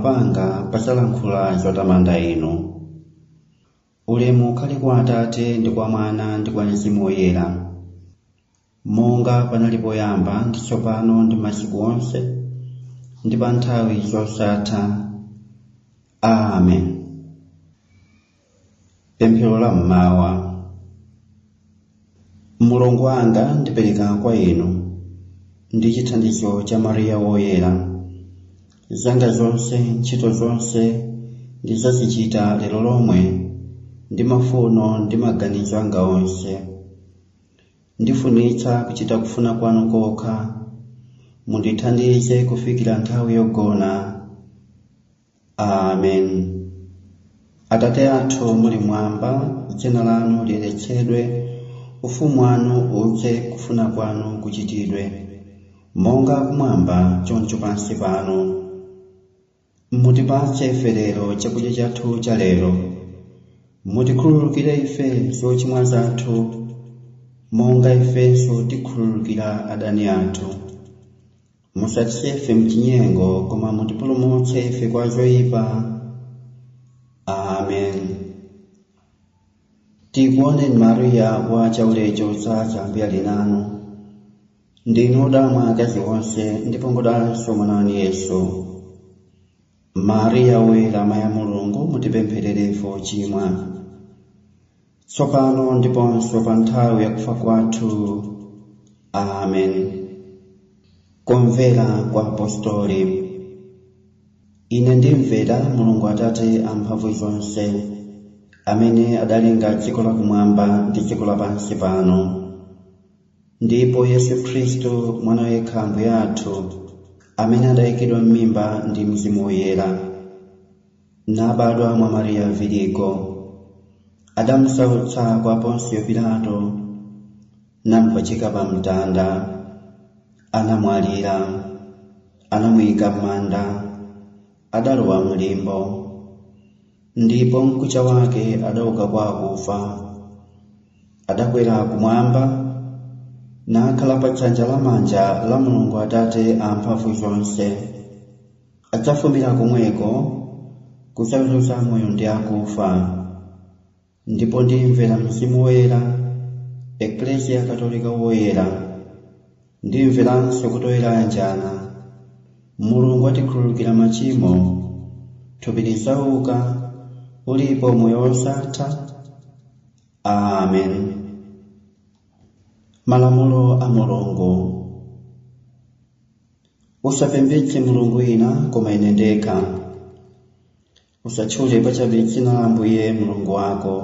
Panga pasalankhula zotamanda inu. Ulemu ukhale kwa Atate ndi kwa Mwana ndi kwa Mzimu Woyera, monga panali poyamba ndi tsopano ndi masiku onse ndi pa nthawi zosatha. Amen. Pemphero la mmawa. Mulungu wanga, ndipereka kwa inu ndi chithandizo cha Mariya Woyera zanga zonse, ntchito zonse ndidzazichita lero lomwe ndi mafuno ndi maganizo anga onse. Ndifunitsa kuchita kufuna kwanu kokha. Mundithandize kufikira nthawi yogona. Amen. Atate athu muli mwamba, dzina lanu liyeretsedwe, ufumu wanu udze, kufuna kwanu kuchitidwe monga kumwamba choncho pansi pano. Mutipatse ife lero chakudya chathu cha lero. Mutikhululukire ife zochimwa zathu, monga ifenso tikhululukira adani athu. Musatisiye ife mchinyengo, koma mutipulumutse ife kwa zoyipa. Amen. Tikuoneni Mariya wa chaulere chodzaza, Ambuye ali nanu. Ndinu odala mwa akazi onse, ndipo ngodalanso mwana wanu Yesu. Mariya Woyera, amayi a Mulungu, mutipempherere ife ochimwa, tsopano ndiponso pa nthawi yakufa kwathu. Amen. Kumvera kwa apostoli. Ine ndimvera Mulungu Atate amphamvu zonse, amene adalenga dziko lakumwamba ndi dziko lapansi pano, ndipo Yesu Khristu mwana yekha Ambuye athu, amene adayikidwa m'mimba ndi Mzimu Woyera, nabadwa mwa Mariya Virigo, adamusautsa kwa Ponsiyo Pilato, namupachika pa mtanda, anamwalira, anamuyika m'manda, adalowa mlimbo, ndipo mkucha wake adauka kwa akufa, adakwera kumwamba, nakhala pa dzanja lamanja la Mulungu Atate amphamvu zonse. Adzafumira komweko kudzaweruza moyo ndi akufa. Ndipo ndimvera Mzimu Woyera, Eklesia Katolika Woyera, ndimveranso kuti oyera ayanjana, Mulungu atikhululukira machimo, thupi lidzauka, ulipo moyo wosatha. Amen. Malamulo a Mulungu. Usapembedze mulungu wina koma ine ndekha. Usatchule pachabe dzina la Ambuye Mulungu wako.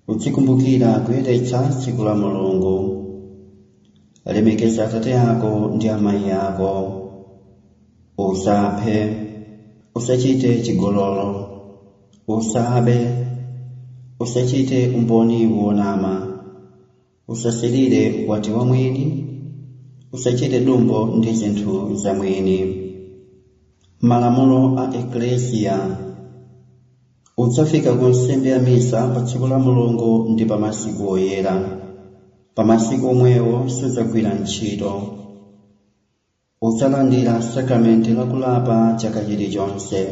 Uzikumbukira kuyeretsa tsiku la Mulungu. Lemekeza atate ako ndi amayi ako. Usaphe. Usachite chigololo. Usabe. Usachite umboni wonama. Usasilire ukwati wa mwini. Usachite dumbo ndi zinthu za mwini. Malamulo a Eklesia. Udzafika ku nsembe ya misa pa tsiku la Mulungu ndi pa masiku oyera. Pa masiku omwewo sudzagwira ntchito. Udzalandira sakramenti lakulapa chaka chilichonse.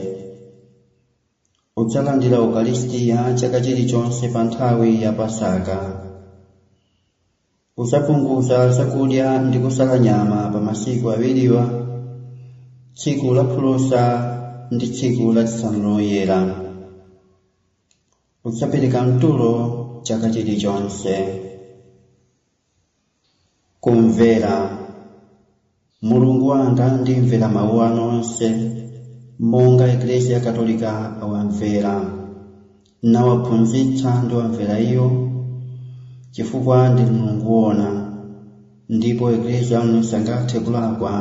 Udzalandira Ukaristiya chaka chilichonse pa nthawi ya Pasaka. Udzapunguza zakudya ndi kusala nyama pa masiku awiriwa, tsiku la phulusa ndi tsiku lachisanu loyera. Udzapereka mtulo chaka chilichonse. Kumvera. Mulungu wanga, ndimvera mawu anu onse, monga Eklesia Katolika awamvera, nawaphunzitsa ndi wamvera iyo, chifukwa ndi Mulungu wona, ndipo Eklesia anu sangathe kulakwa.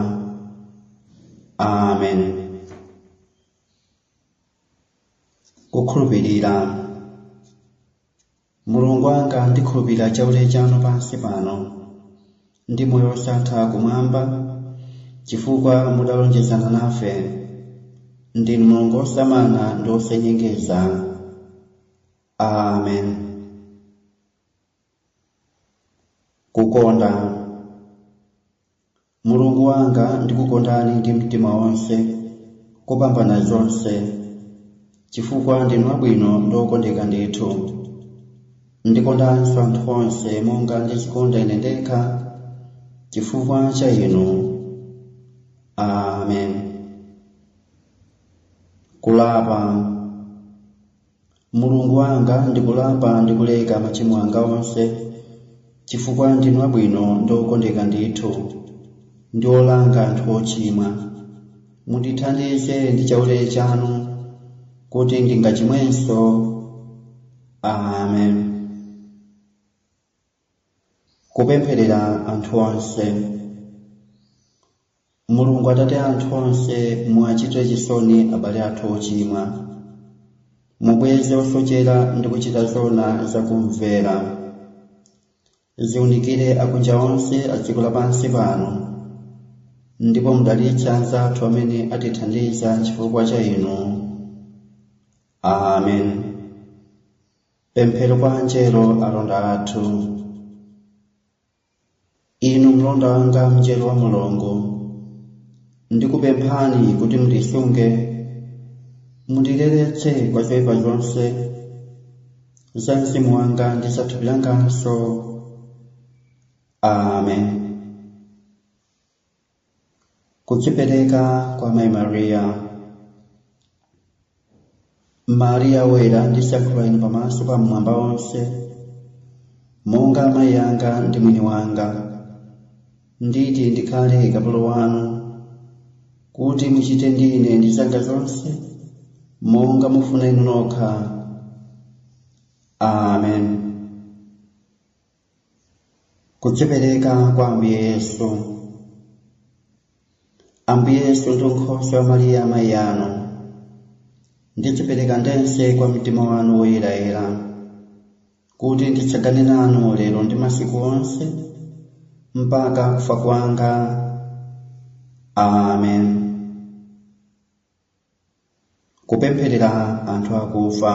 Amen. Kukhulupirira. Mulungu wanga, ndikhulupirira chaulere chanu pansi pano ndi moyo wosatha kumwamba, chifukwa mudalonjezana nafe. Ndinu Mulungu wosamana ndi wosanyengeza. Amen. Kukonda. Mulungu wanga, ndikukondani ndi mtima wonse, Kopambana zonse, chifukwa ndinu abwino ndi okondeka ndithu. Ndikondanso anthu onse monga ndizikonda ine ndekha, chifukwa cha inu. Amen. Kulapa. Mulungu wanga, ndikulapa ndikuleka machimo anga onse, chifukwa ndinu abwino ndi okondeka ndithu, ndi olanga anthu ochimwa. Mundithandize ndi chaulere chanu, kuti ndingachimwenso. Amen. Kupempherera anthu onse. Mulungu Atate anthu onse, muwachitire chisoni abale athu ochimwa. Mubweze osochera ndi kuchita zona zakumvera. Ziwunikire akunja onse a dziko lapansi pano, ndipo mudalitse anzathu amene atithandiza chifukwa cha inu. Amen. Pemphero kwa anjelo alonda athu. Inu mlonda wanga, mnjelo wa Mulungu, ndikupemphani kuti mundisunge, mundileretse kwa zoyipa zonse za mzimu wanga ndi za thupi langanso. Amen. Kudzipereka kwa Mayi Mariya. Mariya woyera, ndisankhula inu pamaso pa mmwamba onse, monga amayi anga ndi mwini wanga. Nditi ndikhale kapolo wanu, kuti muchite ndine ndi zanga zonse monga mufuna inu nokha. Amen. Kudzipereka kwa Ambuye Yesu. Ambuye Yesu ndi nkhoswe wa Mariya amayi anu, ndidzipereka ndense kwa mtima wanu woyerayera, kuti nditsagane nanu lero ndi masiku onse mpaka kufa kwanga. Amen. Kupempherera anthu akufa.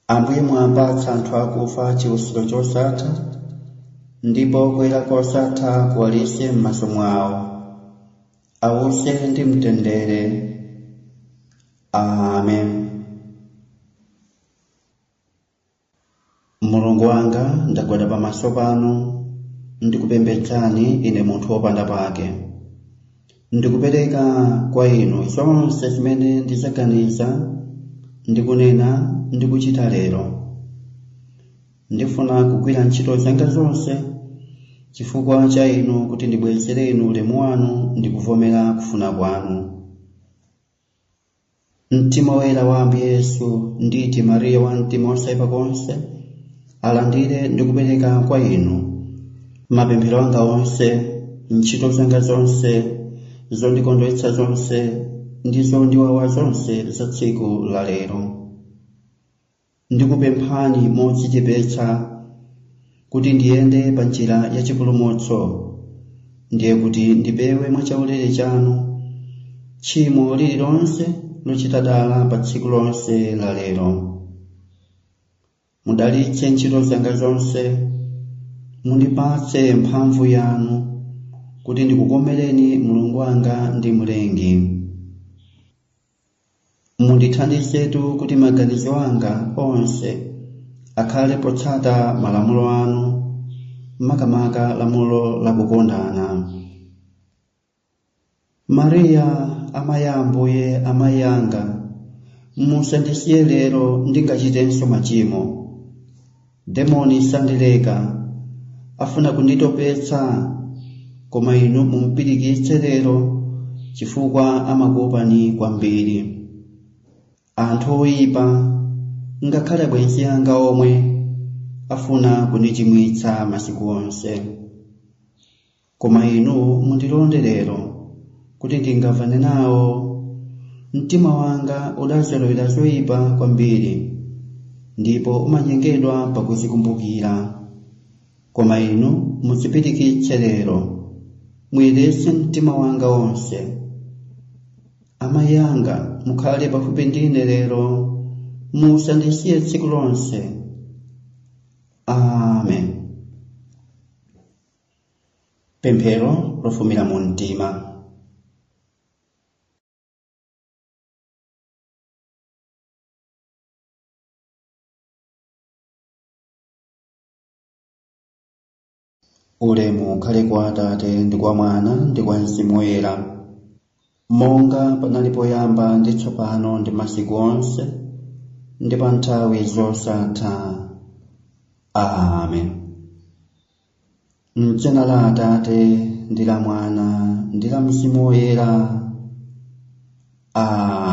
Ambuye mwapatsa anthu akufa chiusiro chosatha, ndipo kuyera kosatha kuwalitse m'maso mwawo. Awuse ndi mtendere. Amen. Mulungu wanga, ndagwada pamaso panu ndikupembedzani ine munthu wopanda pake. Ndikupereka kwa inu zonse zimene ndizaganiza, ndikunena ndikuchita lero. Ndifuna kugwira ntchito zanga zonse chifukwa cha inu, kuti ndibwezere inu ulemu wanu ndi kuvomera kufuna kwanu. Mtima woyera wa Ambuye Yesu, nditi Mariya wa mtima wosaipa konse, alandire ndi kupereka kwa inu mapemphero anga onse, ntchito zanga zonse, zondikondweretsa zonse ndi zondiwawa zonse za tsiku la lero. Ndikupemphani modzichepetsa kuti ndiyende pa njira ya chipulumutso, ndiye kuti ndipewe mwachaulere chanu tchimo lililonse lochita dala pa tsiku lonse la lero. Mudalitse ntchito zanga zonse, mundipatse mphamvu yanu kuti ndikukomereni Mulungu wanga ndi Mlengi. Mundithandizetu kuti maganizo anga onse akhale potsata malamulo anu, makamaka lamulo lakukondana. Mariya amayi a Ambuye, amayi anga, musandisiye lero ndingachitenso machimo. Demoni sandileka, afuna kunditopetsa, koma inu mumpirikitse lero, chifukwa amakuopani kwambiri. Anthu oyipa, ngakhale abwenzi anga omwe, afuna kundichimwitsa masiku onse. Koma inu mundilonde lero kuti ndingamvane nawo. Mtima wanga udazolowera zoyipa kwambiri, ndipo umanyengedwa pakuzikumbukira. Koma inu mudzipirikitse lero, muyeretse mtima wanga wonse. Amayi anga, mukhale pafupi ndine lero, musandisiye tsiku lonse. Amen. Pemphero lofumira mu mtima. Ulemu ukhale kwa Atate ndi kwa Mwana ndi kwa Mzimu Woyera, monga panali poyamba ndi tsopano ndi masiku onse ndi pa nthawi zosatha. Amen. M'dzina la Atate ndi la Mwana ndi la Mzimu Woyera. Amen.